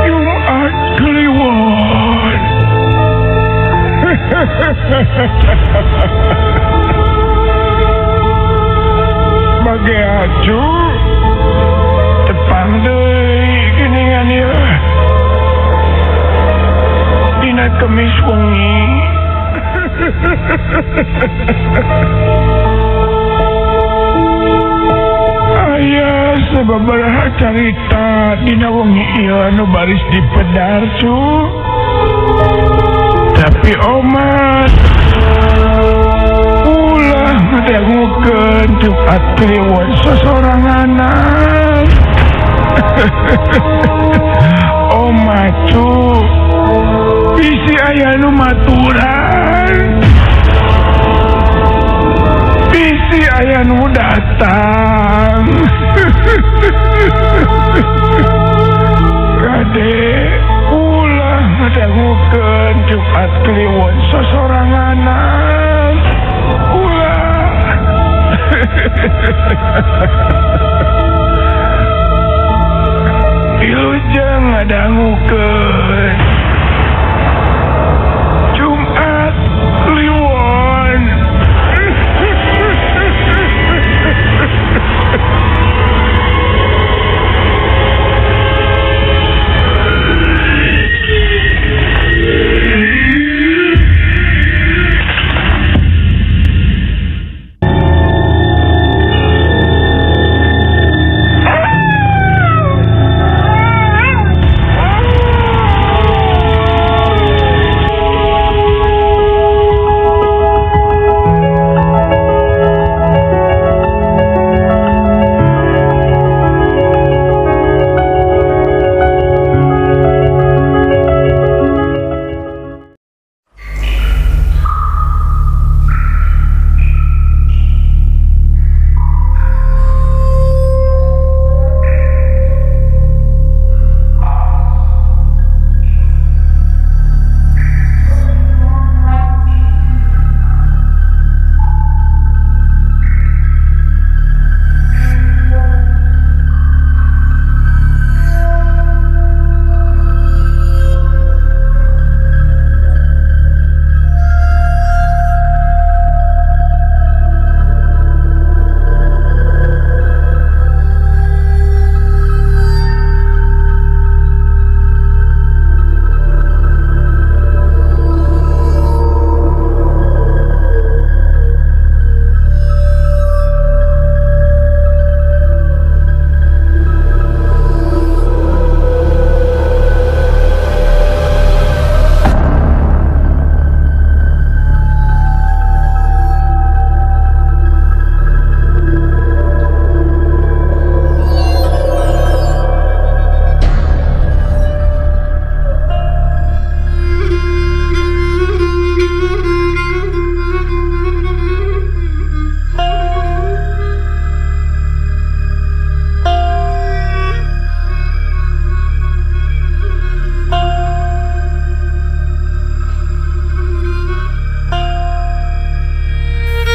Jumat Kliwon. Bagi acu tepang deui geuningan ieu. Dina Kemis wengi. Aya sababaraha carita dina wengi ieu anu baris dipedar cu. Tapi omat ulah ngadangukeun Jumat Kliwon sosoranganan. Omat cu, bisi aya nu maturan, bisi aya nu datang. Kade ulah ngadangukeun Jumat Kliwon sosoranganan. Ulah. Wilujeng ngadangukeun Jumat Kliwon.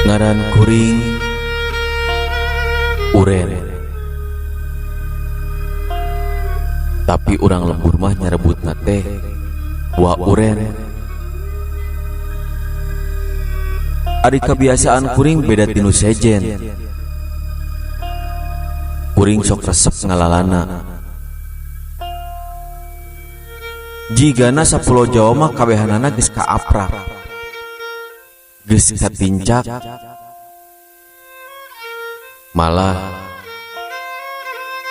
Ngaran kuring Uren, tapi urang lembur mah nyarebutna teh wa Uren. Ari kebiasaan kuring beda tinu sejen. Kuring sok resep ngalalana. Jigana sapulo Jawa mah kabehanana geus kaaprak, geus katincak. Malah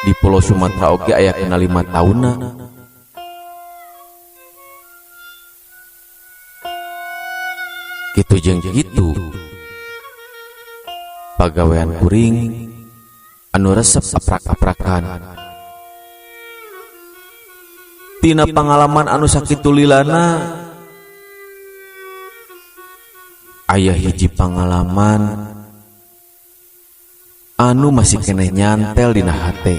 di Pulau Sumatera oge aya kena 5 taunna. Kitu jeung kitu pagawean kuring anu resep aprak-aprakan. Tina pangalaman anu sakitu lilana, aya hiji pangalaman anu masih keneh nyantel dina hate.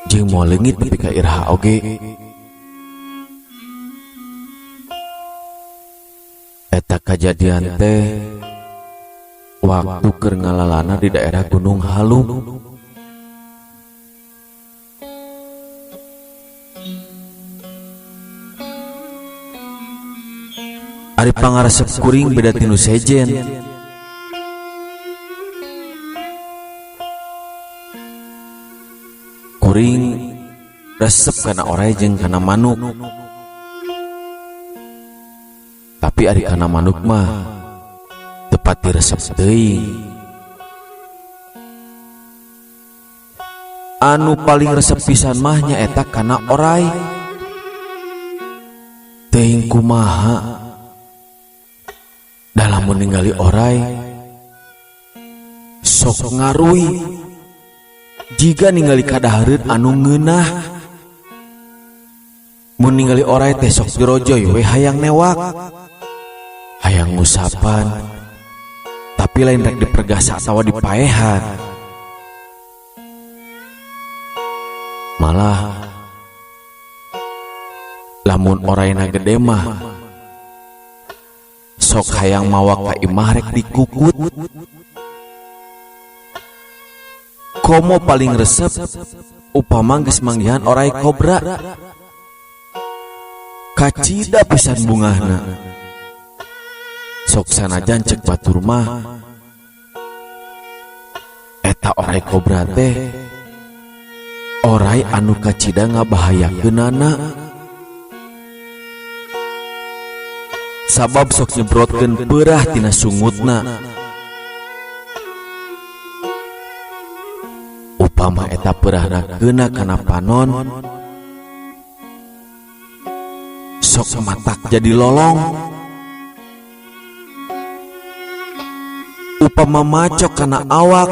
Jeung moal leungit nepi ka iraha oge. Eta kajadian teh Waktu keur ngalalana di daerah Gunung Halu. Ari pangaresep kuring beda tinu sejen. Kuring resep kana orai jeung kana manuk. Tapi ari kana manuk mah teu pati resep teuing. Anu paling resep pisan mah nyaeta kana orai. Teuing kumaha da lamun ningali orai sok ngarui jiga ningali kadahareun anu ngeunah. Mun ningali orai teh sok dirojoy we hayang newak, hayang ngusapan, tapi lain rek dipergasa atawa dipaehan. Malah lamun oraina gede mah sok hayang mawa ka imah rek dikukut. Komo paling resep upama geus manggihan orai kobra. Kacida pisan bungahna. Sok sanajan cek batur mah eta orai kobra teh orai anu kacida ngabahayakeunana. Sabab sok nyebrotkeun peurah tina sungutna. Upama eta peurahna keuna kana panon, sok matak jadi lolong. Upama macok kana awak,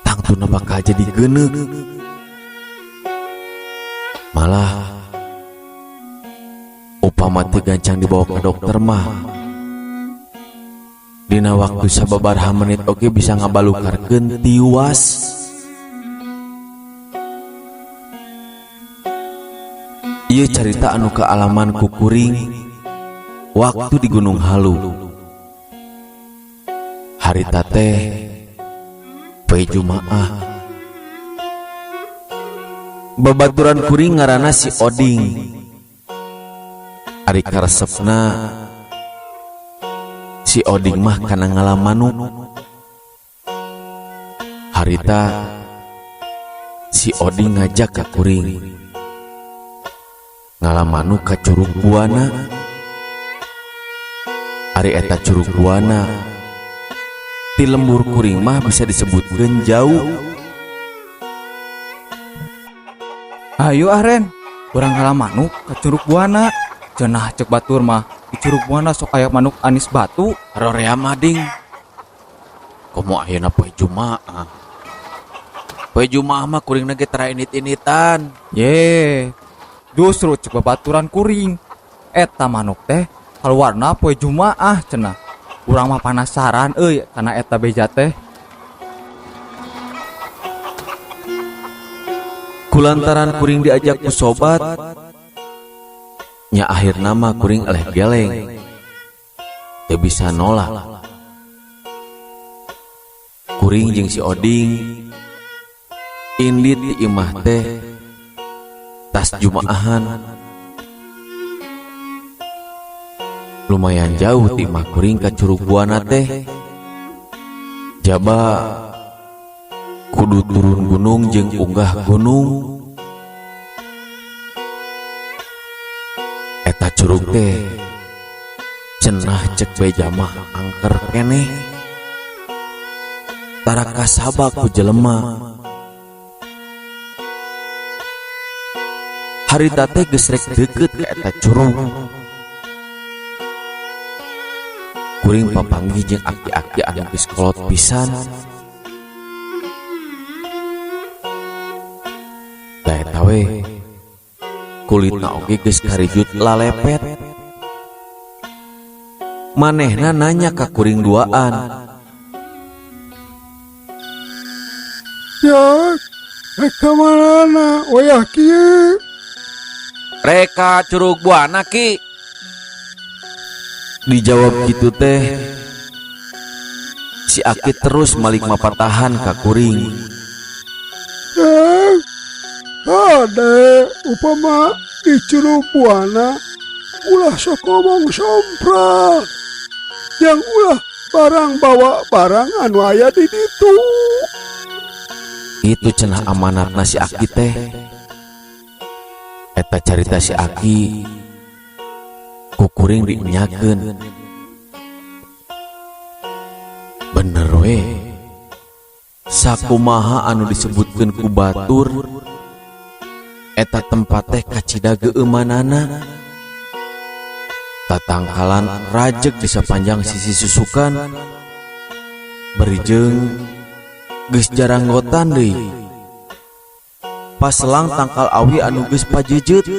tangtuna bakal jadi geuneuk. Malah upama teu gancang dibawa ke dokter mah, dina waktu sababaraha menit oge bisa ngabalukarkeun tiwas. Ieu carita anu kaalaman ku kuring waktu di Gunung Halu. Harita teh poe Jumaah. Babaturan kuring ngaranna si Oding. Ari karesepna si Oding mah kana ngalamanuk. Harita si Oding ngajak ka kuring ngalamanuk ka Curug Buana. Ari eta Curug Buana ti lembur kuring mah bisa disebutkeun jauh. Ayo ah Ren, urang ngalamanuk ka Curug Buana. Cenah cek batur mah di Curug Buana sok aya manuk anis batu. Rorea mading. Komo ayeuna poe Jumaah. Poe Jumaah mah kuringna ge tara init-initan. Ye, justru cek babaturan kuring. Eta manuk teh kaluarna poe Jumaah cenah. Urang mah penasaran euy kana eta beja teh. Kulantaran kuring diajak ku sobat, nya akhirna mah kuring eleh geleng. Teu bisa nolak. Kuring jeung si Oding indit di imah teh tas Jumaahan. Lumayan jauh ti imah kuring ka Curug Buana teh. Jaba kudu turun gunung jeung unggah gunung. Eta curug teh cenah cek beja mah angker keneh. Tara kasaba ku jelema. Harita teh geus rek deukeut ka eta curug. Kuring papanggih jeung aki-aki anu geus kolot pisan. Da eta we kulitna oge geus karijut lalepet. Manehna nanya ka kuring duaan. Ya, rek ka manana wayah kieu? Rek ka Curug Buana ki. Dijawab kitu teh Si Aki terus malik mapatahan ka kuring. Hade upama di Curug Buana ulah sok ngomong sompral. Yang ulah barang bawa barang anu aya di ditu. Itu cenah amanatna si Aki teh. Eta carita si Aki ku kuring dienyakeun. Bener we. Sakumaha anu disebutkeun ku batur eta tempat teh kacida geueumanana. Tatangkalan rajeg di sapanjang sisi susukan beri jeung geus jaranggotan deui. Paselang tangkal awi anu geus pajejeut.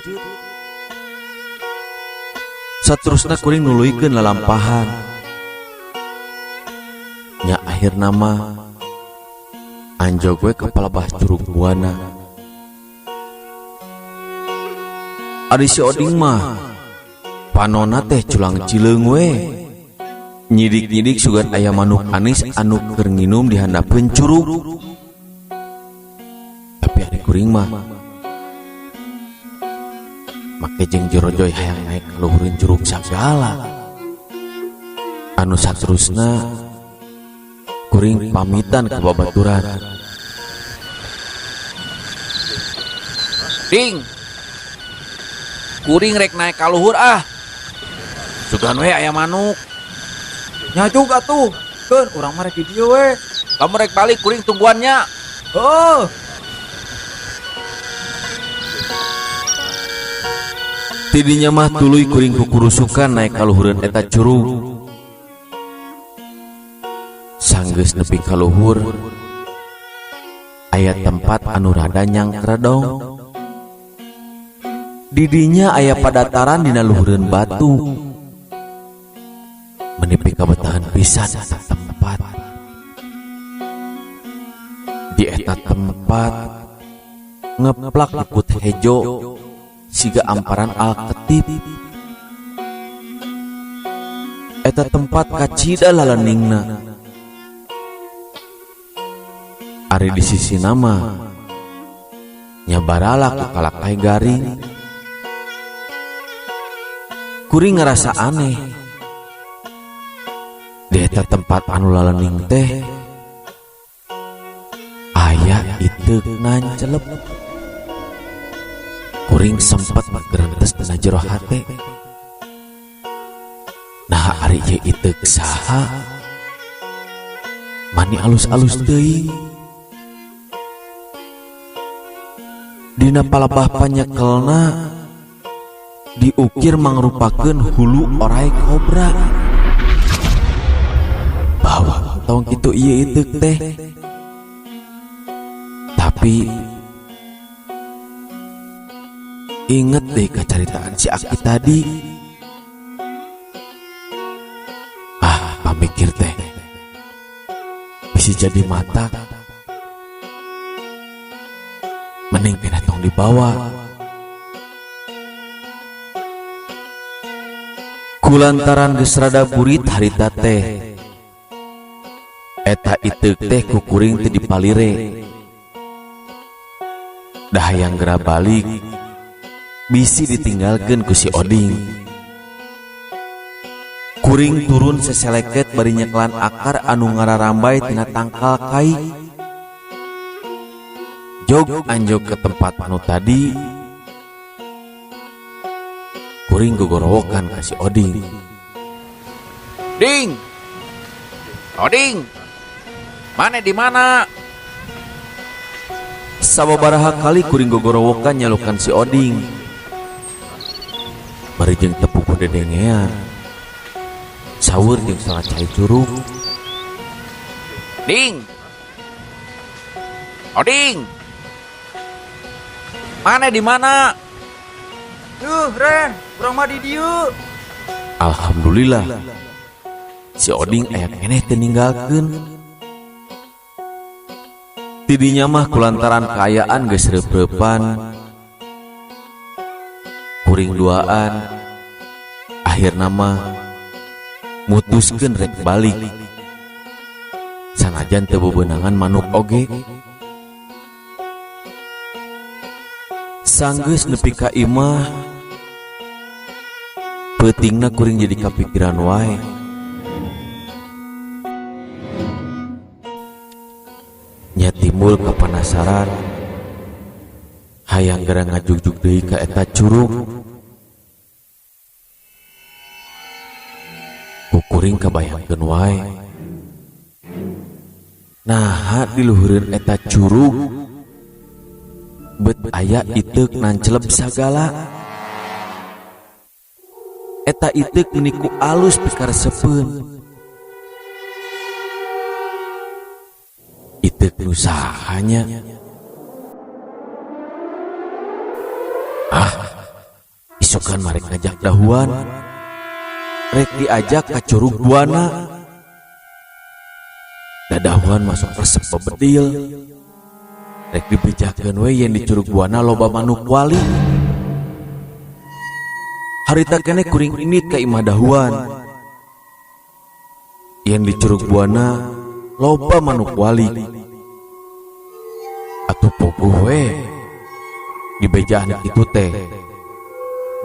Saterusna kuring nuluykeun lalampahan. Nya akhirna mah anjog we ka palebah Curug Buana. Ari si Oding mah panona teh culang cileung we. Nyidik-nyidik sugan aya manuk anis anu keur nginum di handapeun curug. Tapi ari kuring mah make jeung jorojoy hayang naik ka luhureun curug sagala. Anu saterusna kuring pamitan ka babaturan. Ding. Kuring rek naik ka luhur ah. Sugan we aya manuk. Nya juga tuh. Keun urang mah rek di dieu we. Lamun rek balik kuring tungguannya. Heuh. Tidinya mah tuluy kuring kukurusukan naik ka luhureun eta curug. Sanggeus nepi ka luhur aya tempat anu rada nyangkredong. Didinya aya padataran dina luhureun batu. Menipi kabetahan pisan eta tempat. Di eta tempat ngeplak liput hejo siga amparan alketip. Eta tempat kacida laleningna. Ari di sisi nama nyabarala ku kalakai garing. Kuring ngerasa aneh. Di eta tempat anu lalening teh aya iteuk nancelep. Kuring sempet gerentes dina jero hate. Nah ari ieu iteuk saha? Mani alus-alus teuing. Dina palebah panyekelna diukir mangrupakeun hulu orai kobra. Bawa tong kitu ieu iteuk teh. Tapi inget deh kacaritaan si Aki tadi. Ah, pamikir teh bisa jadi mata. Mending kena tong dibawa. Kulantaran geus rada burit harita teh. Eta iteuk teh ku kuring teu dipalire. Dah hayang gera balik bisi ditinggalkeun ku si Oding. Kuring turun seseleket bari nyekelan akar anu ngararambai tina tangkal kai. Jog anjog ke tempat anu tadi. Kuring gogorowokan ka si Oding. Ding. Oding. Mane di mana? Sababaraha kali kuring gogorowokan nyalukan si Oding. Bari jeung tepuk dedengean. Sawur jeung salah cai curug. Ding. Oding. Mane di mana? Duh, Ren, urang mah di dieu. Alhamdulillah. Si Oding aya keneh teu ninggalkeun. Tidinya mah kulantaran kaayaan geus reup-reupan. Kuring duaan akhirna mah mutuskeun rek balik. Sanajan teu bebenangan manuk oge. Sanggeus nepi ka imah, peutingna kuring jadi kapikiran wae. Nya timbul kapanasaran, hayang geura ngajugjug deui ka eta curug. Ku kuring kabayangkeun wae. Naha di luhureun eta curug bet aya iteuk nanceleb sagala. Eta iteuk meuni ku alus pikaresepeun. Iteuk nu saha nya? Ah, isukan marek ngajak dahuan. Rek diajak ka Curug Buana. Dadahuan masuk resep bebedil. Rek dibejakeun we yen di Curug Buana loba manuk wali. Harita keneh kuring indit ka imah dahuan. Yen di Curug Buana loba manuk wali. Atuh puguh we dibejaan kitu teh.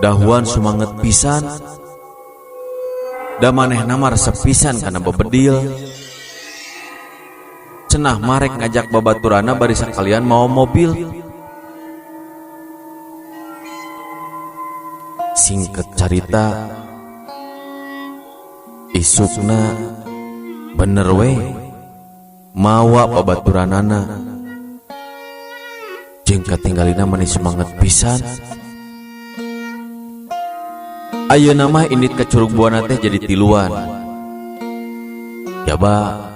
Dahuan sumanget pisan. Da manehna mah resep pisan kana bebedil. Cenah marek ngajak babaturana bari sakalian mawa mobil. Singkat carita, isukna bener we mawa babaturanana. Jeung katinggalina mani semangat pisan. Ayeuna mah indit ka Curug Buana teh jadi tiluan. Jaba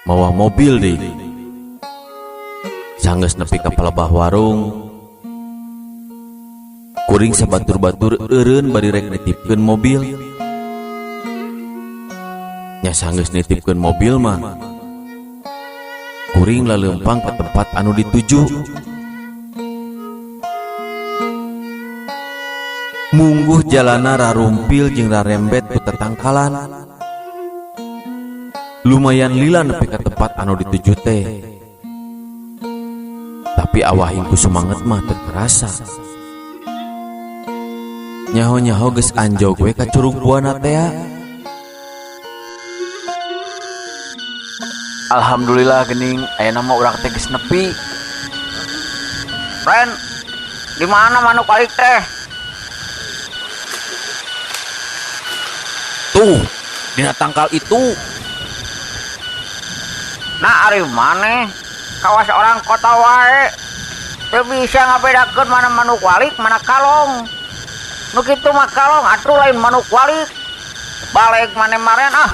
mawa mobil deui. Sanggeus nepi ka palebah warung, kuring sabatur-batur eureun bari rek nitipkeun mobil. Nya sanggeus nitipkeun mobil mah, kuring laleumpang ka tempat anu dituju. Mungguh jalana rarumpil jeung rarembet ku tetangkalan. Lumayan lila nepi ka tempat anu dituju teh. Tapi awahing ku sumanget mah teu karasa. Nyaho-nyaho geus anjog we ka Curug Buana teh. Alhamdulillah geuning ayeuna mah urang teh geus nepi. Ren, di mana manuk alik teh? Tuh, dina tangkal itu. Nah, ari maneh kawas orang kota wae. Teu bisa ngabedakeun mana manuk walik, mana kalong. Nu kitu mah kalong atuh lain manuk walik. Balik maneh maren ah.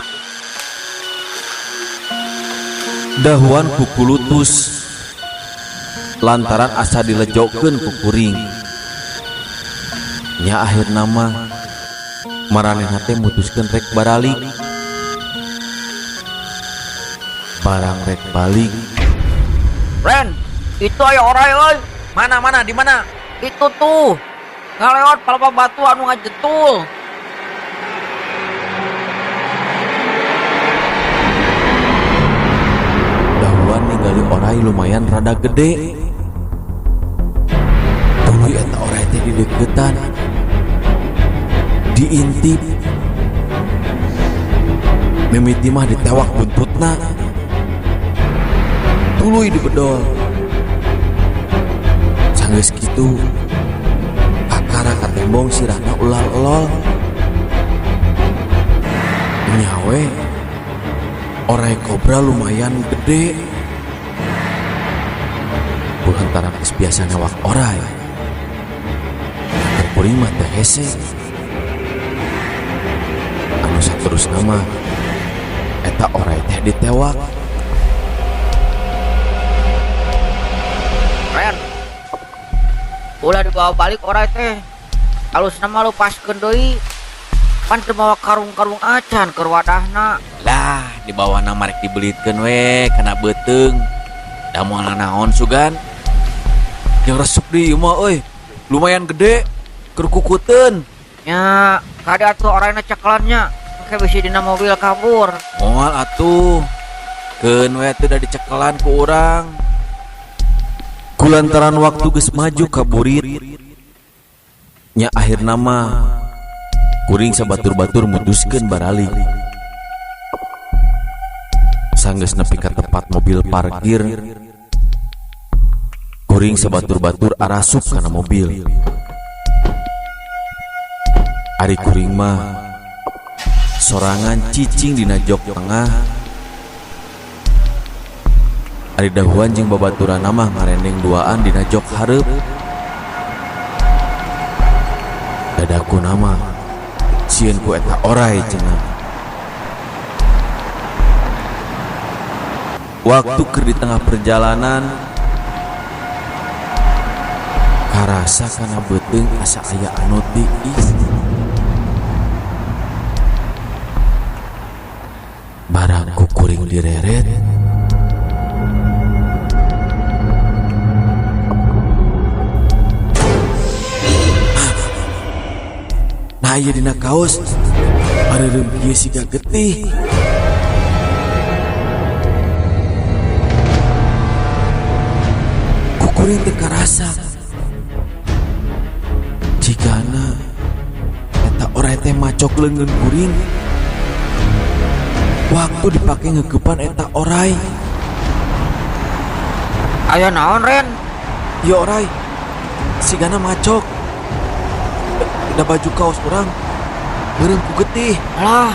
Dahuan kukulutus lantaran asa dilejokeun ku kuring. Nya akhirna mah maranehna teh mutuskeun rek baralik. Barang rek balik. Ren, itu aya orai euy. Mana, mana, di mana? Itu tuh. Ngalewat palapa batu anu ngajetul. Dahuan ningali orai lumayan rada gede. Tuluy eta orai teh dideukeutan. Diintip. Mimiti mah ditewak buntutna. Tuluy dibedol. Sanggeus kitu, kakara katembong sirahna ular-elol. Nyawe orai kobra lumayan gede. Kulantaran geus biasa newak orai, keur kuring mah teu hese. Anu saterusna mah eta orai teh ditewak. Ren, ulah dibawa balik orai teh. Alusna mah lupaskeun deui. Pan teu mawa karung-karung acan keur wadahna. Lah, dibawana mah rek dibelitkeun we kana beuteung. Da moal naon sugan. Jeung resep deui ieu mah euy. Lumayan gede keur kukuteun. Nya, kade atuh orangna cekelannya. Engke bisi dina mobil kabur. Moal atuh. Keun we atuh da dicekelan ku urang. Kulantaran waktu geus maju ka burit nya akhirna mah kuring sabatur-batur mutuskeun baralik. Sanggeus nepi ka tempat mobil parkir, kuring sabatur-batur arasup kana mobil. Ari kuring mah sorangan cicing dina jok tengah. Ari dahuan jeung babaturanna mah ngarendeng duaan dina jok hareup. Dadakuna mah sieun ku eta orai cenah. Waktu keur di tengah perjalanan karasa kana beuteung asa aya anu tiis. Barang ku kuring direret. Nah ieu dina kaos pareureum kieu siga getih. Ku kuring teu karasa. Jigana eta orai teh macok leungeun kuring. Waktu dipake ngeukepan eta orai. Aya naon Ren? Ieu orai sigana macok. Da baju kaos urang beureum ku getih. Alah,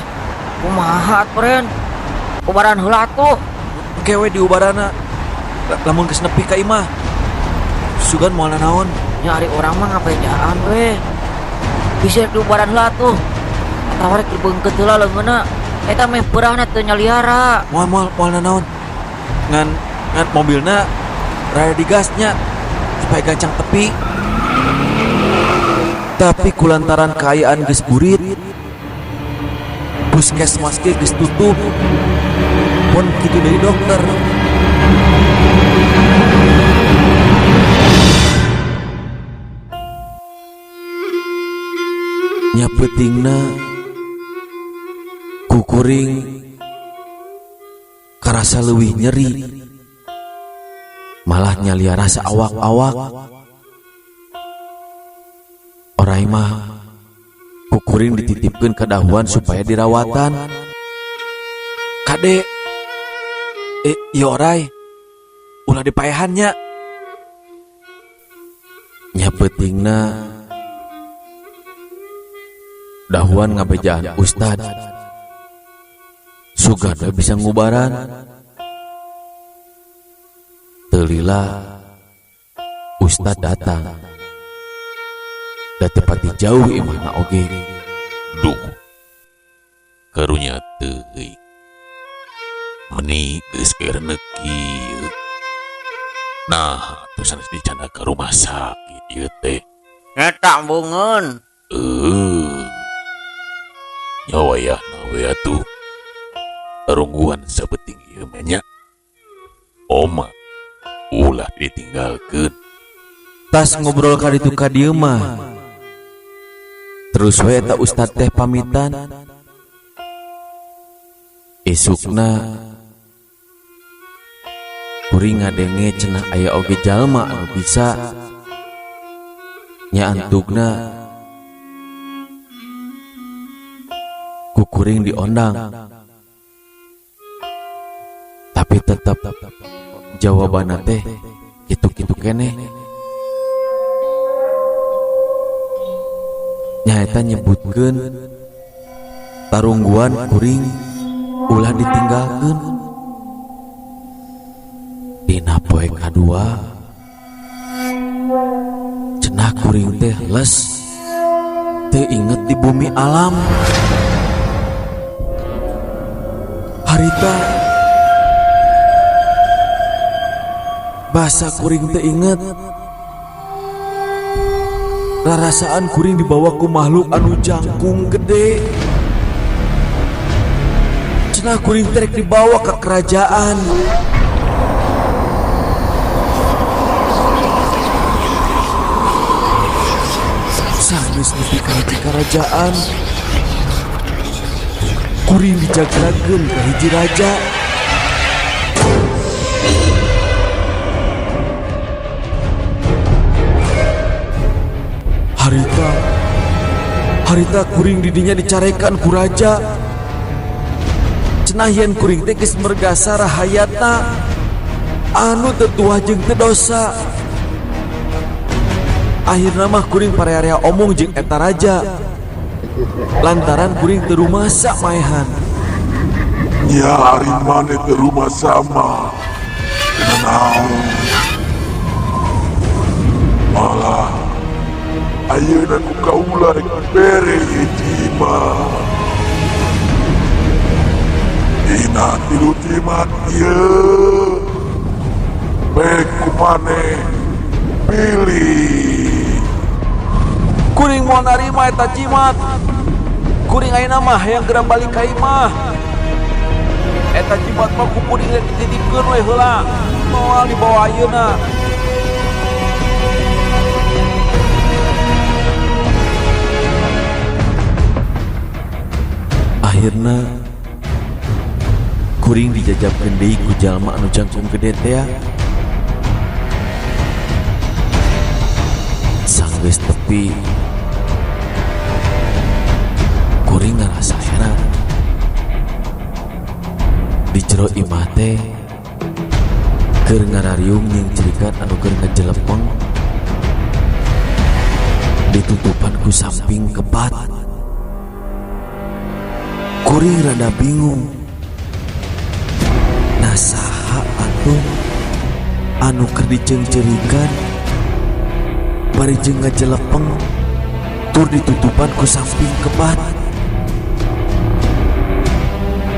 kumaha atuh Ren? Ubaran heula atuh. Engke we diubarana. Lamun geus nepi ka imah. Sugan moal nanaon. Nya ari urang mah ngabejaan we. Bisa diubaran heula atuh. Atawa rek dibeungkeut heula leungeunna. Eta meh peurahna teu nyaliara. Moal moal moal nanaon. Ngan ngan mobilna rada digasnya supaya gancang tepi. Tapi kulantaran kaayaan geus burit, puskesmas ge geus tutup, pun kitu deui dokter. Nya peutingna ku kuring karasa leuwih nyeri, malah nyaliara saawak-awak. Orai mah ku kuring dititipkeun ka dahuan supaya dirawatan. Kade, ieu orai ulah dipaehan nya. Nya peutingna dahuan ngabejaan ustad. Sugan we bisa ngubaran. Teu lila ustad datang. Da teu pati jauh imahna oge. Duh, karunya teuing. Meni geus eureuneuh kieu. Nah, atuh sanes dicana ka rumah sakit ieu teh. Eta embungeun. Nya wayahna we atuh. Tarungguan sabeting ieu mah nya. Oma ulah ditinggalkeun. Tas ngobrol ka ditu ka dieu mah. Terus we eta ustad teh pamitan. Isukna kuring ngadenge cenah aya oge jalma anu bisa nya antugna ku kuring diondang. Tapi tetep jawabanna teh kitu-kitu keneh. Nyaeta nyebutkeun tarungguan kuring ulah ditinggalkeun. Dina poe kadua cenah kuring teh les teu inget di bumi alam. Harita basa kuring teu inget. Rarasaan kuring dibawa ku makhluk anu jangkung gede. Cenah kuring terek dibawa ke kerajaan. Sanggeus nepi ka hiji kerajaan, kuring dijagrageun ka hiji raja. Harita kuring di dinya dicarekan ku raja. Cenah yen kuring teh geus mergasa rahayatna anu teu tuah jeung teu dosa. Akhirna mah kuring parea-rea omong jeung eta raja. Lantaran kuring teu rumasa maehan. Nya ari maneh teu rumasa mah. Naon? Malah ayeuna ku kaula rek dibere ieu jimat. Dina tilu jimat ieu. Baik ku maneh pilih. Kuring moal narima eta jimat. Kuring ayeuna mah hayang geura balik ka imah. Eta jimat mah ku kuring rek dititipkeun we heula. Moal dibawa ayeuna. Akhirna kuring dijajabkeun deui ku jalma anu jangkung gede tea. Sanggeus tepi kuring ngarasa heran. Di jero imah teh keur ngarariung nyingcirikan anu keur ngajelepeng ditutupan ku samping kebat. Kuring rada bingung. Nah saha atuh anu keur diceungceurikan bari jeung ngajelepeng tur ditutupan ku samping kebat.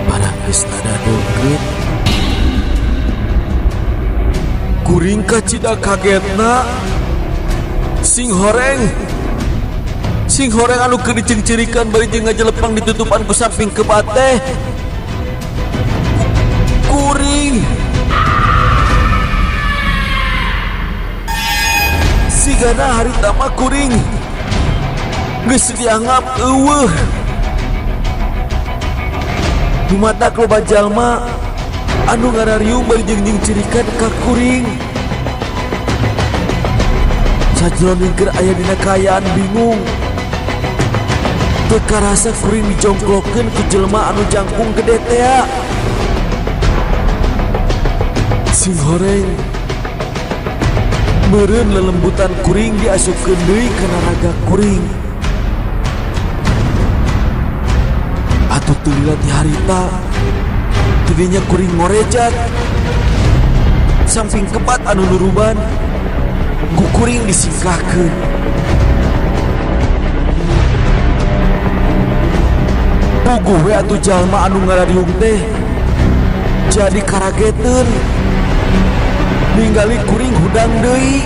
Barang geus rada deukeut. Kuring kacida kagetna sing horeng. Sing horeng anu keur diceungceurikan bari jeung ngajelepeng ditutupan ku samping kebat teh. Kuring. Sigana harita mah kuring geus dianggap eueuh. Dumatak loba jalma anu ngarariung bari jeung nyingcirikan ka kuring. Sajroning keur aya dina kaayaan bingung. Teu karasa kuring dijongklokkeun ku jelema anu jangkung gede tea. Sing horeng. Meureun lelembutan kuring diasupkeun deui kana raga kuring. Atuh teu lila ti harita, tidinya kuring ngorejat. Samping kebat anu nuruban, ku kuring disingkahkeun. Puguh we atuh jalma anu ngarariung teh jadi karageteun. Ningali kuring hudang deui.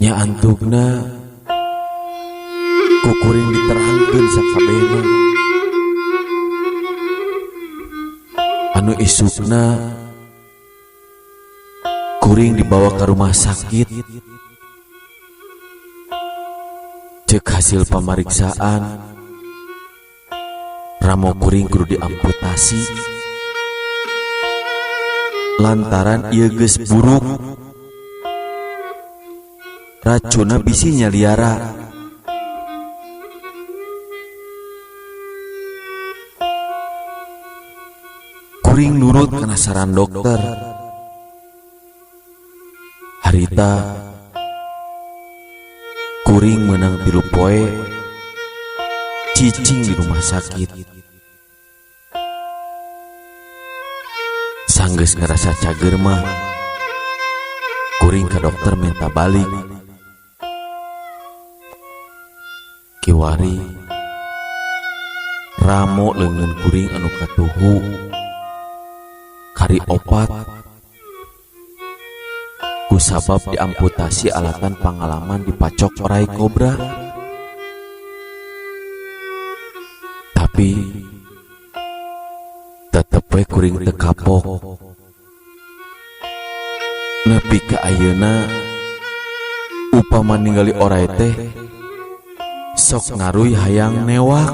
Nya antukna ku kuring diterangkeun sakabehna. Anu isukna kuring dibawa ke rumah sakit. Cek hasil pamariksaan ramo kuring kudu diamputasi lantaran ieu geus buruk. Racunna bisi nyaliara. Kuring nurut kana saran dokter. Harita kuring meunang 3 poe cicing di rumah sakit. Sanggeus ngarasa cager mah kuring ka dokter minta balik. Kiwari ramo leungeun kuring anu katuhu kari opat kusabab diamputasi alatan pangalaman dipacok orai kobra. Tapi tetep we kuring teu kapok. Nepi ka ayeuna upama ningali orai teh sok ngaruy hayang newak.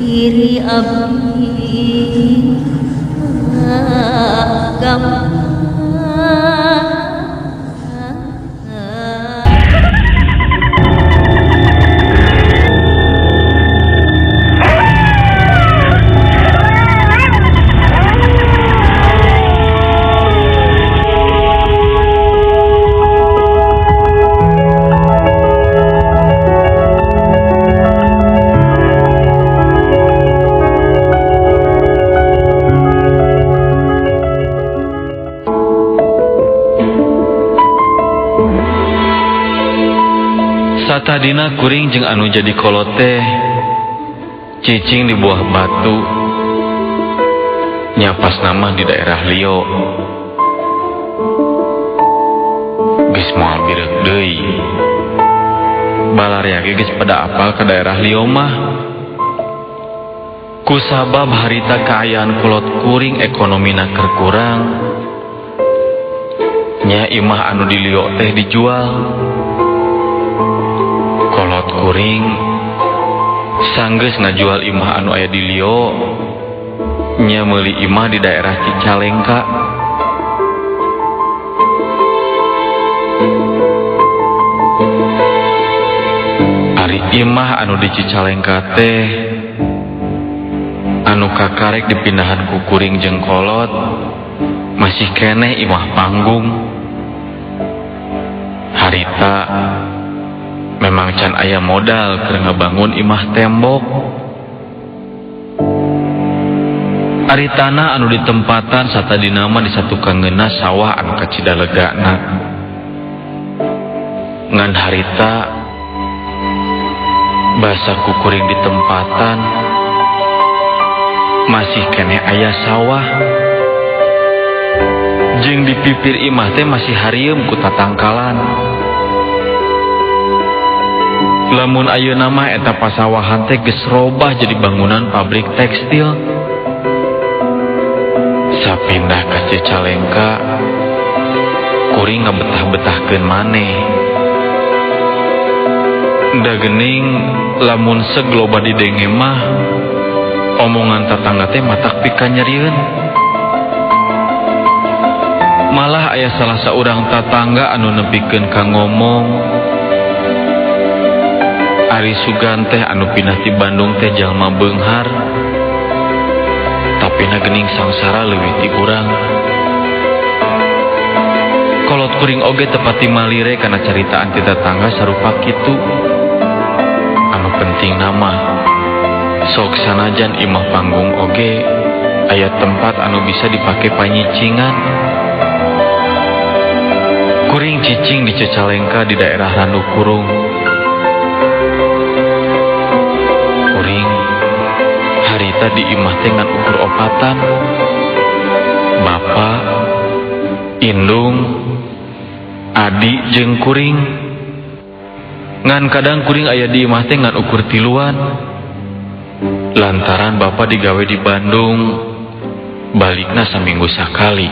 Diri abdi agama. Satadina kuring jeung anu jadi kolot teh cicing di buah batu nyapas nama di daerah Lio geus moal bireuk deui balarea ge geus pada apal ka daerah Lio mah kusabab harita kaayaan kolot kuring ekonomina keur kurang nya imah anu di Lio teh dijual. Kolot kuring sanggeus ngajual imah anu aya di Lio nya meuli imah di daerah Cicalengka. Ari imah anu di Cicalengka teh anu kakarek dipindahan ku kuring jeung kolot masih keneh imah panggung. Harita memang can aya modal keur ngabangun imah tembok. Ari tanah anu ditempatan satadina mah disatukangeunna sawah anu kacida legana. Ngan harita Basa ku kuring di tempatan masih keneh aya sawah. Jeung di pipir imah teh masih harieum ku tatangkalan. Lamun ayeuna mah eta pasawahan teh geus robah jadi bangunan pabrik tekstil. Sapindah ka Cicalengka, kuring ngabetah-betahkeun maneh. Da geuning lamun seg loba didenge mah omongan tatangga teh matak pikanyerieun. Malah aya salah saurang tatangga anu nepikeun ka ngomong ari sugan teh anu pindah ti Bandung teh jalma beunghar, tapi na geuning sangsara leuwih ti urang. Kolot kuring oge tepati malire kana caritaan ti tatangga sarupa kitu. Anu penting nama sok sanajan imah panggung oge aya tempat anu bisa dipake panyicingan. Kuring cicing di Cicalengka di daerah Randu Kurung. Kuring harita di imah teh ngan ukur opatan. Bapa, indung, adi jeung kuring. Ngan kadang kuring aya di imah teh ngan ukur tiluan. Lantaran bapa digawe di Bandung, balikna saminggu sakali.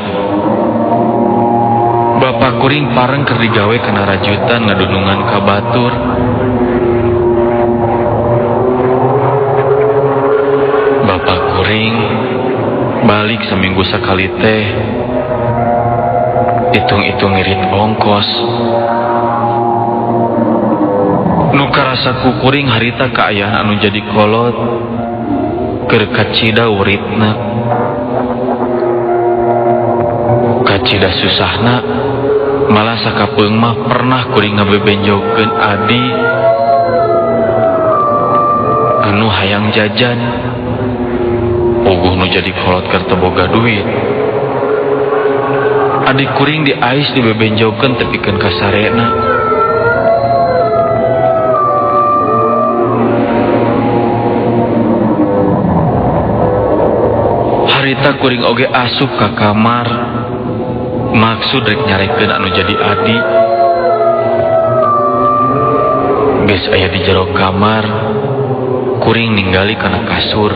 Bapak kuring pareng keur digawe kana rajutan ngadunungan ka batur. Bapak kuring balik saminggu sakali teh hitung-hitung ngirit ongkos. Nu karasa ku kuring harita kaayaan anu jadi kolot keur kacida uritna. Kacida susahna, malah sakapeung mah pernah kuring ngabebenjokeun adi anu hayang jajan. Puguh nu jadi kolot keur teu boga duit. Adi kuring diais dibebenjokeun tepikeun ka sarena. Harita kuring oge asup ka kamar, maksud rek nyarekeun anu jadi adi. Geus aya di jero kamar, kuring ninggali kana kasur.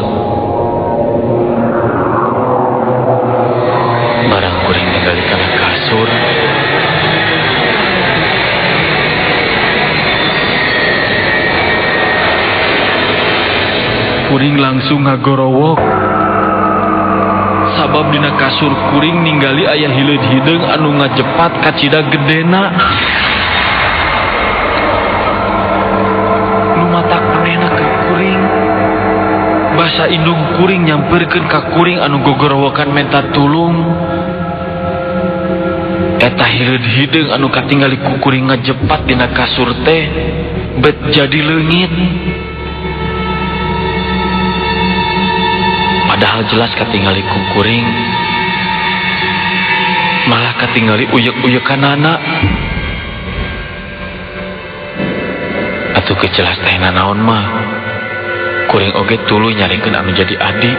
Barang kuring ninggali kana kasur, kuring langsung ngagorowok. Sabab dina kasur kuring ninggali aya hileud hideung anu ngajepat kacida gedena. Nu matak anehna ke kuring, basa indung kuring nyamperkeun ka kuring anu gogorowokan menta tulung. Eta hileud hideung anu katingali ku kuring ngajepat dina kasur teh bet jadi leungit. Padahal jelas katingali ku kuring, malah katingali uyek-uyekanana. Atuh kejelas teh nanaon mah, kuring oge tuluy nyarikeun anu jadi adi.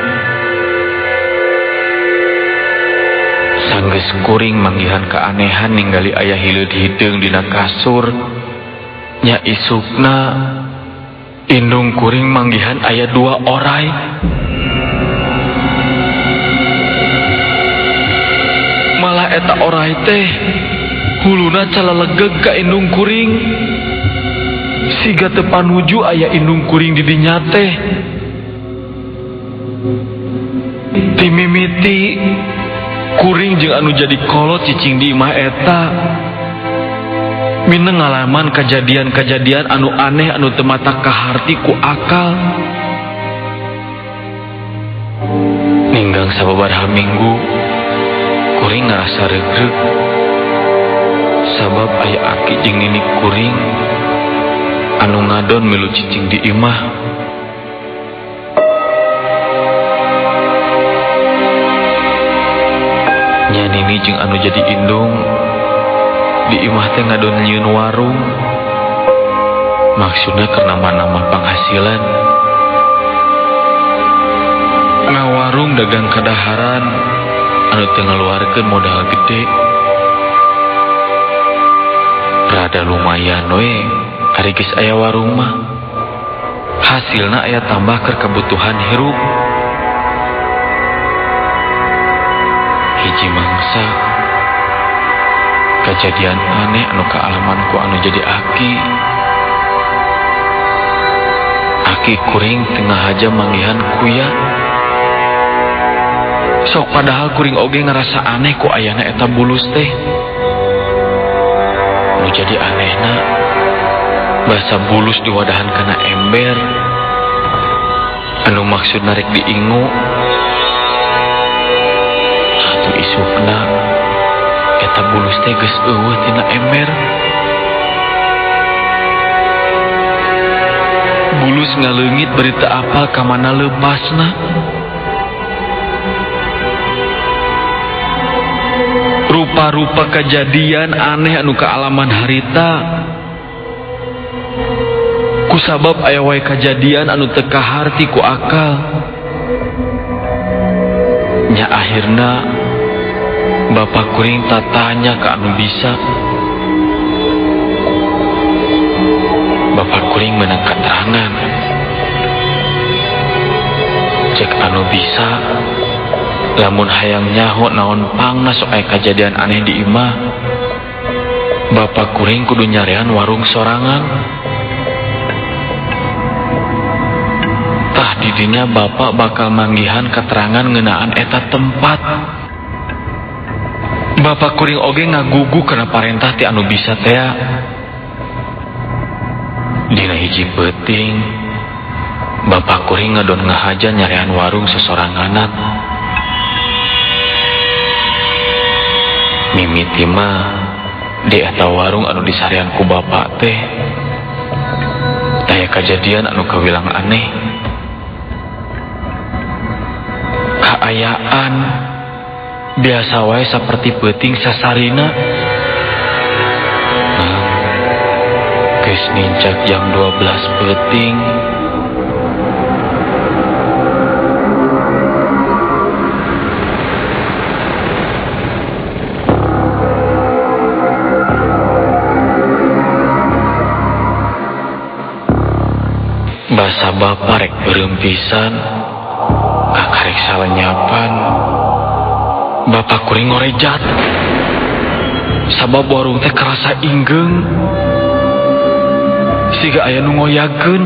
Sanggeus kuring manggihan keanehan ninggali aya hileud hideung dina kasur. Nya isukna indung kuring manggihan aya dua orai. Malah eta orai teh huluna calalegeg ka indung kuring. Siga teu panuju aya indung kuring di dinya teh. Timimiti kuring jeung anu jadi kolot cicing di imah eta mineng ngalaman kejadian-kejadian anu aneh anu teu mata kaharti ku akal. Ninggang sababaraha minggu kuring ngarasa regreg sabab aya aki jeung nini kuring anu ngadon milu cicing di imah. Nya nini jeung anu jadi indung di imah teh ngadon nyieun warung. Maksudna keur nambah-nambah panghasilan. Ngawarung dagang kadaharan anu teu ngaluarkeun modal gede. Rada lumayan we ari geus aya warung mah. Hasilna aya tambah keur kebutuhan hirup. Hiji mangsa kajadian aneh anu kaalaman ku anu jadi aki. Aki kuring teu ngahaja manggihan kuya. Sok padahal kuring oge ngerasa aneh ku ayana eta bulus teh. Nu jadi anehna basa bulus diwadahan kana ember. Anu maksud narik diingu. Satu isukna eta bulus teh geus eueuh tina ember. Bulus ngaleungit berita apal ka mana leupasna. Rupa-rupa kejadian aneh anu kaalaman harita. Kusabab aya wae kajadian anu teu kaharti ku akal. Nya akhirna bapak kuring tatanya ka anu bisa. Bapak kuring meunang katerangan. Cek anu bisa, lamun hayang nyaho naon pangna sok aya kajadian aneh di imah, bapak kuring kudu nyarean warung sorangan. Tah didinya bapak bakal manggihan keterangan ngeunaan eta tempat. Bapak kuring oge ngagugu kana parentah ti anu bisa tea. Dina hiji peuting, bapak kuring ngadon ngahaja nyarean warung sesoranganan. Mimiti mah di eta warung anu disarean ku bapak teh taya kajadian anu kawilang aneh. Kaayaan biasa wae saperti peuting sasarina. Nah, geus nincak jam 12 peuting. Basa bapa rek beureum pisan, kakarek salenyapan. Bapak kuring ngorejat. Sabab warung teh kerasa inggeung. Siga aya nu ngoyakeun.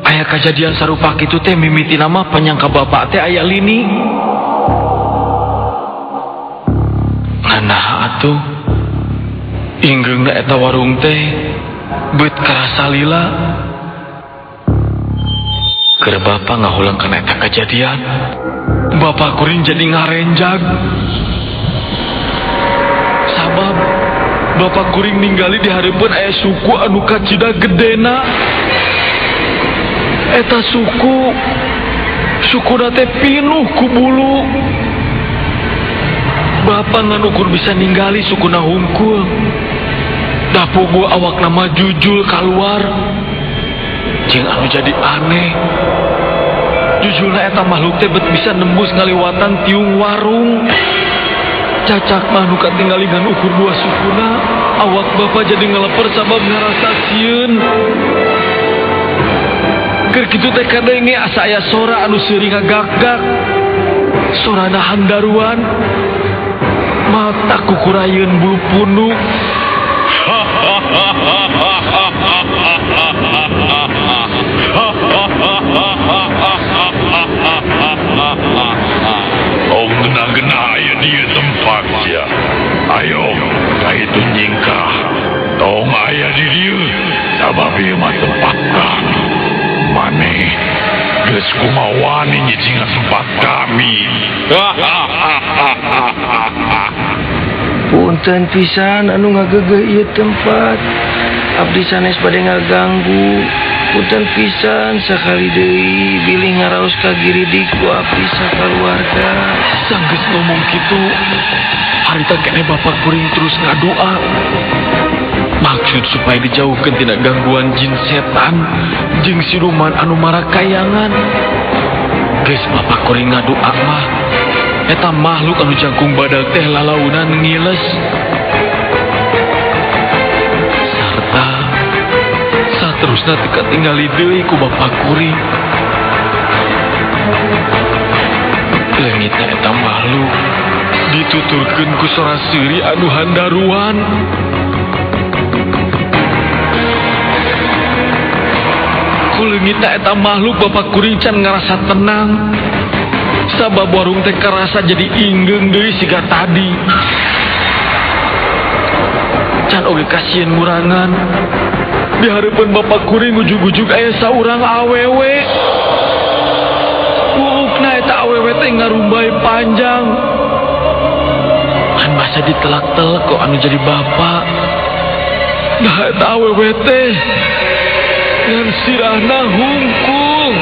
Aya kajadian sarupa kitu teh mimitina mah panyangka bapak teh aya lini. Ngan naha atuh inggeungna eta warung teh beut karasa lila. Keur bapa ngahulang kana eta kajadian, bapak kuring jadi ngarenjag. Sabab bapak kuring ninggali di hareupeun aya suku anu kacida gedena. Eta suku, sukuna teh pinuh ku bulu. Bapak ngan ukur bisa ninggali sukuna hungkul. Da puguh awakna mah jujul kaluar. Jeung anu jadi aneh, jujulna eta makhluk teh bet bisa nembus ngaliwatan tiung warung. Cacak mah nu katinggali ngan ukur dua sukuna. Awak bapak jadi ngeleper sabab ngarasa sieun. Keur kitu teh kadenge asa aya sora anu seuri ngagak-gak. Sorana handaruan. Mata kukurayeun bulu punuk. Tong gena-gena aya di ieu tempat sia. Ayo, ka itu nyingkah. Tong aya di dieu, sabab ieu mah tempat kami. Maneh geus kumaha wani nyicingan tempat kami. Punten pisan anu ngagegeh ieu tempat. Abdi sanes bade ngaganggu. Punten pisan sakali deui bilih ngaraos ka giridig ku abdi sakaluarga. Sanggeus ngomong kitu, harita keneh bapak kuring terus ngadoa. Maksud supaya dijauhkan tina gangguan jin setan jeung siluman anu marakayangan. Geus bapak kuring ngadua mah eta makhluk anu jangkung badag teh lalaunan ngiles. Sarta saterusna teu katingali deui ku bapak kuring. Leungitna eta makhluk dituturkeun ku sora seuri anu handaruan. Ku leungitna eta makhluk bapak kuring can ngarasa tenang. Sabab warung teh karasa jadi inggeung deui siga tadi. Can oge kasieun ngurangan. Di hareupeun bapak kuring ujug-ujug aya saurang awewe. Buukna eta awewe teh ngarumbay panjang. Kan basa ditelak-telek kok anu jadi bapak. Nah eta awewe teh ngan sirahna hungkul.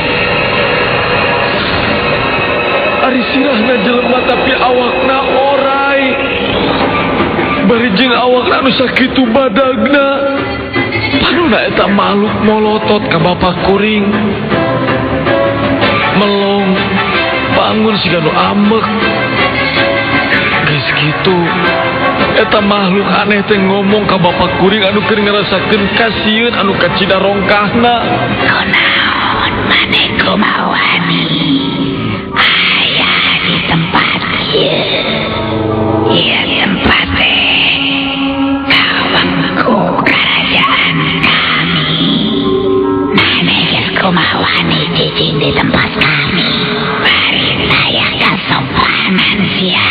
Ari sirahna jelema tapi awakna orai. Bari jeung awakna anu sakitu badagna. Panuna eta makhluk molotot ka bapak kuring. Melong bangun siga nu amek. Geus kitu eta makhluk aneh teh ngomong ka bapak kuring anu keur ngarasakeun kasieun anu kacida rongkahna. Kunaon maneh kumawani aya di tempat ieu. Ieu tempat teh kawangku kerajaan kami. Maneh geus kumawani cicing di tempat kami. Bari saya kasopanan sia.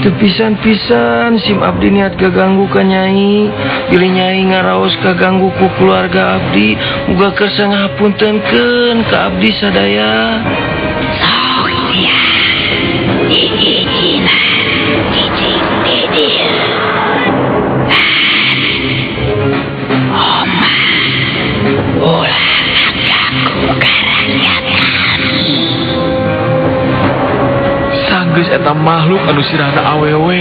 Teu pisan-pisan sim abdi niat gaganggu ka nyai. Bilih nyai ngaraos kaganggu ku keluarga abdi, muga kersa ngahapuntenkeun ka abdi sadaya. Sok sia diizinan cicing di dieu. Tan oma ulah ngaganggu ka rakyat kami. Sanggeus eta makhluk anu sirahna awewe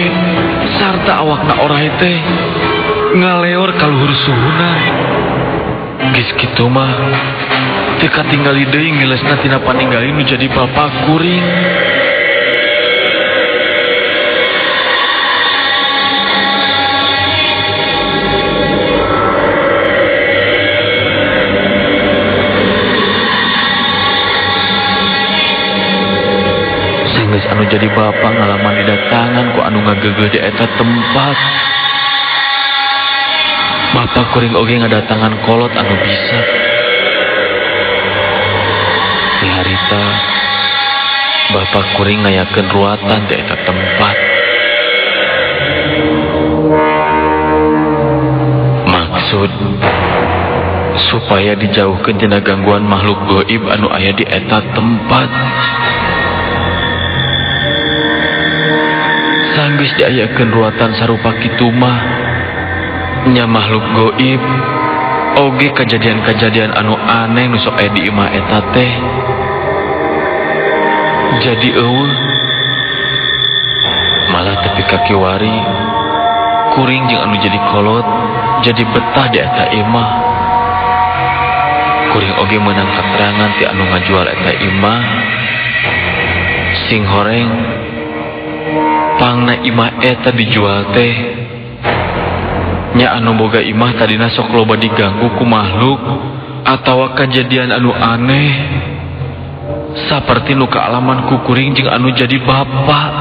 sarta awakna orai teh ngaleor ka luhur suhuna. Geus kitu mah teu katinggali deui ngelesna tina paninggali nu jadi bapak kuring. Sanggeus anu jadi bapak ngalaman didatangan ku anu ngageugeuh di eta tempat. Bapak kuring oge ngadatangan kolot anu bisa. Di harita bapak kuring ngayakeun ruatan di eta tempat. Maksud supaya dijauhkeun tina gangguan makhluk goib anu aya di eta tempat. Sanggeus diayakeun ruatan sarupa kitu mah nya makhluk goib oge kejadian-kejadian anu aneh nu sok aya di imah eta teh jadi eueuh. Malah tepi ka kiwari kuring jeung anu jadi kolot jadi betah di eta imah. Kuring oge meunang katerangan ti anu ngajual eta imah sing horeng pangna imah eta dijual teh nya anu boga imah tadina sok loba diganggu ku makhluk atawa kejadian anu aneh saperti nu kaalaman ku kuring jeung anu jadi bapak.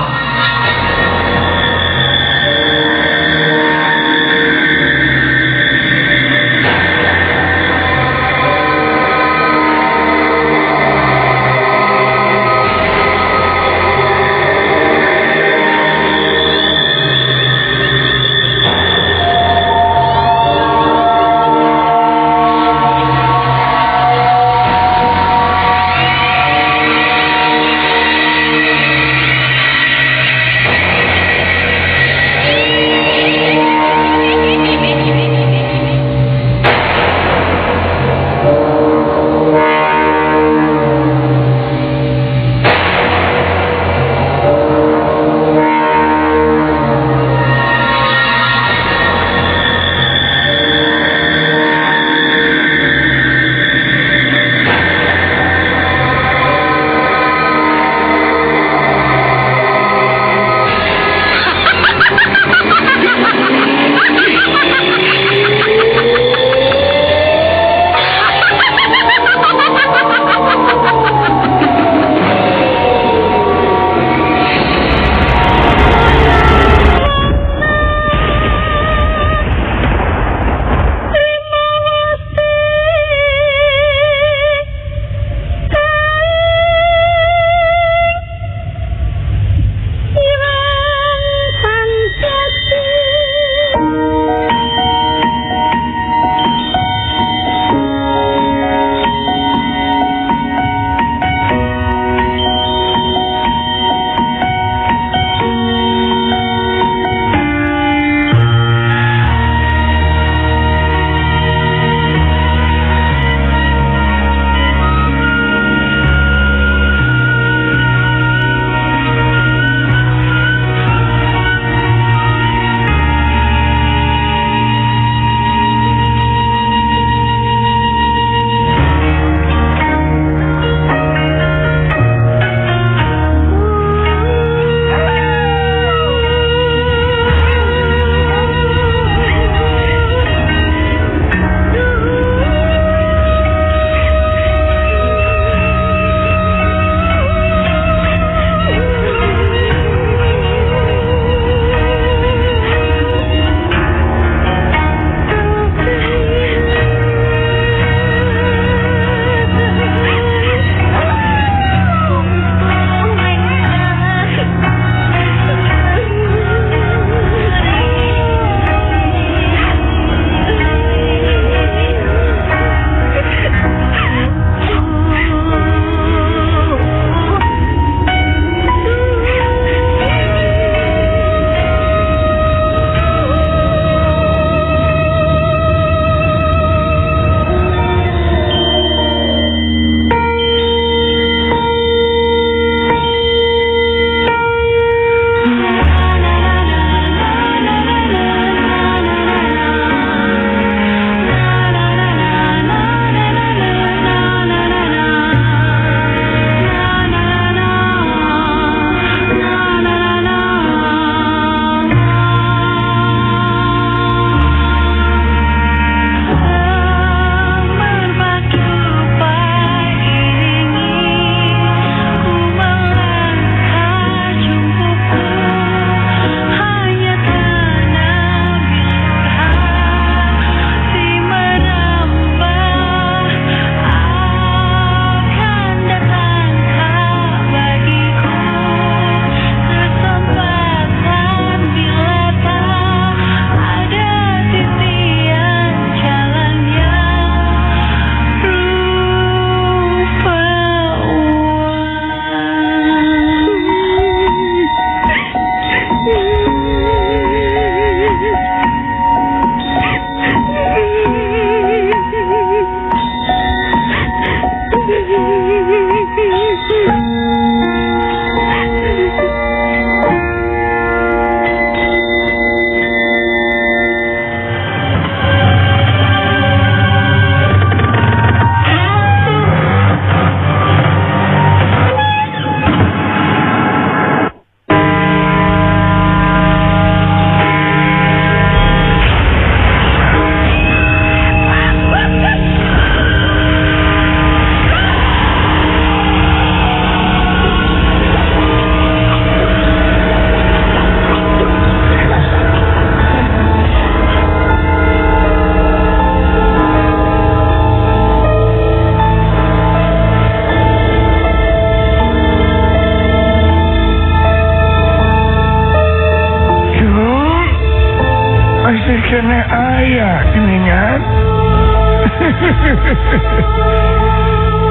keneh aya geningan.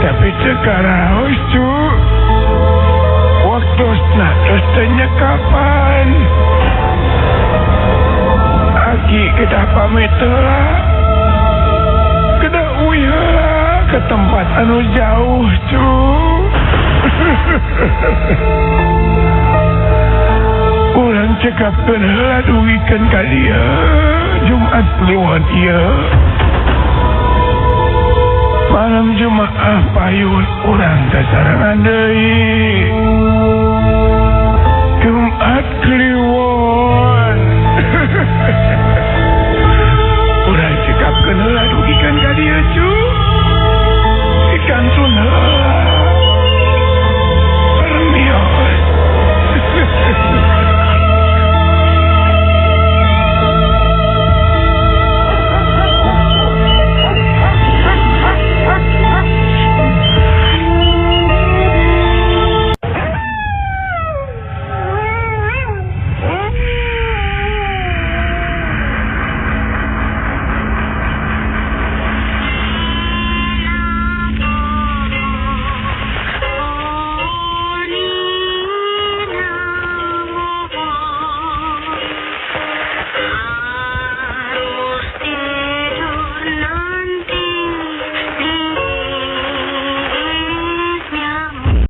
Tapi teu karaos cu. Waktosna tos teu nyekapan. Aki kedah pamit heula. Kedah uih heula ke tempat anu jauh cu. Urang cekapkeun heula dugikeun ka dieu Jumat Kliwon ieu. Malam Jumaah payun urang sasarengan deui.